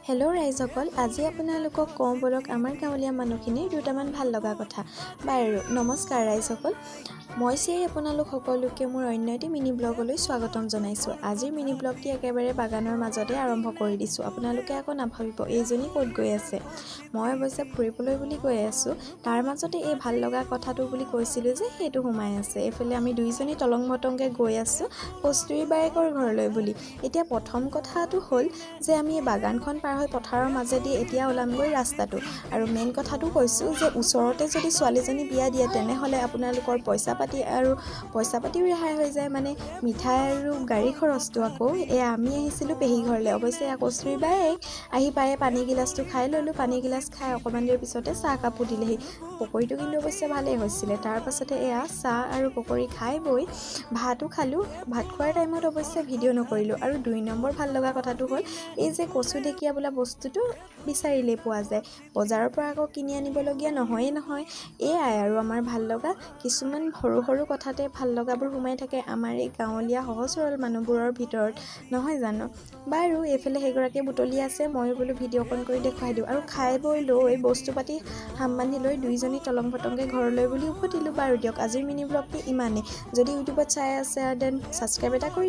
Hello' ৰাইজসকল, আজি আপোনালোকক কওঁ ব'লক আমাৰ গাঁৱলীয়া মানুহখিনিৰ দুটামান ভাল লগা কথা। বাৰু, নমস্কাৰ ৰাইজসকল। মই চিয়াই আপোনালোক সকলোকে মোৰ অন্য এটি মিনি ব্লগলৈ স্বাগতম জনাইছোঁ। আজিৰ মিনি ব্লগটি একেবাৰে বাগানৰ মাজতে আৰম্ভ কৰি দিছোঁ। আপোনালোকে আকৌ নাভাবিব, এইজনী ক'ত গৈ আছে। মই অৱশ্যে ফুৰিবলৈ বুলি গৈ আছোঁ। তাৰ মাজতে এই ভাল লগা কথাটো বুলি কৈছিলোঁ যে, সেইটো সোমাই আছে। এইফালে আমি দুইজনী টলং বটংকৈ গৈ আছোঁ কস্তুৰী বায়েকৰ ঘৰলৈ বুলি। এতিয়া প্ৰথম কথাটো হ'ল যে আমি এই বাগানখন পাৰ হৈ পথাৰৰ মাজেদি এতিয়া ওলামগৈ ৰাস্তাটো। আৰু মেইন কথাটো কৈছোঁ যে ওচৰতে যদি ছোৱালীজনী বিয়া দিয়ে, তেনেহ'লে আপোনালোকৰ পইচা পাতি আৰু পইচা পাতিও ৰেহাই হৈ যায়, মানে মিঠাই আৰু গাড়ী খৰচটো। আকৌ এয়া আমি আহিছিলোঁ পেহী ঘৰলৈ। অৱশ্যে এয়া কস্তুৰী বায়েক। আহি পায়ে পানী গিলাচটো খাই ল'লোঁ। পানী গিলাচ খাই অকণমান দেৰি পিছতে চাহ কাপো দিলেহি। পকৰীটো কিন্তু অৱশ্যে ভালেই হৈছিলে। তাৰ পাছতে এয়া চাহ আৰু পকৰী খাই বৈ ভাতো খালোঁ। ভাত খোৱাৰ টাইমত অৱশ্যে ভিডিঅ' নকৰিলোঁ। আৰু 2 নম্বৰ ভাল লগা কথাটো হ'ল এই যে কচু ঢেকীয়া বোলা বস্তুটো বিচাৰিলেই পোৱা যায়। বজাৰৰ পৰা আকৌ কিনি আনিবলগীয়া নহয়েই নহয়। এয়াই আৰু আমাৰ ভাল লগা কিছুমান সৰু সৰু কথাতে ভাল লগাবোৰ সোমাই থাকে আমাৰ এই গাঁৱলীয়া সহজ সৰল মানুহবোৰৰ ভিতৰত, নহয় জানো? বাৰু, এইফালে সেইগৰাকীয়ে বুটলি আছে। ময়ো বোলো ভিডিঅ' অকণ কৰি দেখুৱাই দিওঁ। আৰু খাই বৈ লৈ, বস্তু পাতি সাম বান্ধি লৈ দুইজনী টলং ফটংকৈ ঘৰলৈ বুলি উভতিলোঁ। বাৰু দিয়ক, আজিৰ মিনি ব্লগটো ইমানেই। যদি ইউটিউবত চাই আছে, then subscribe এটা কৰি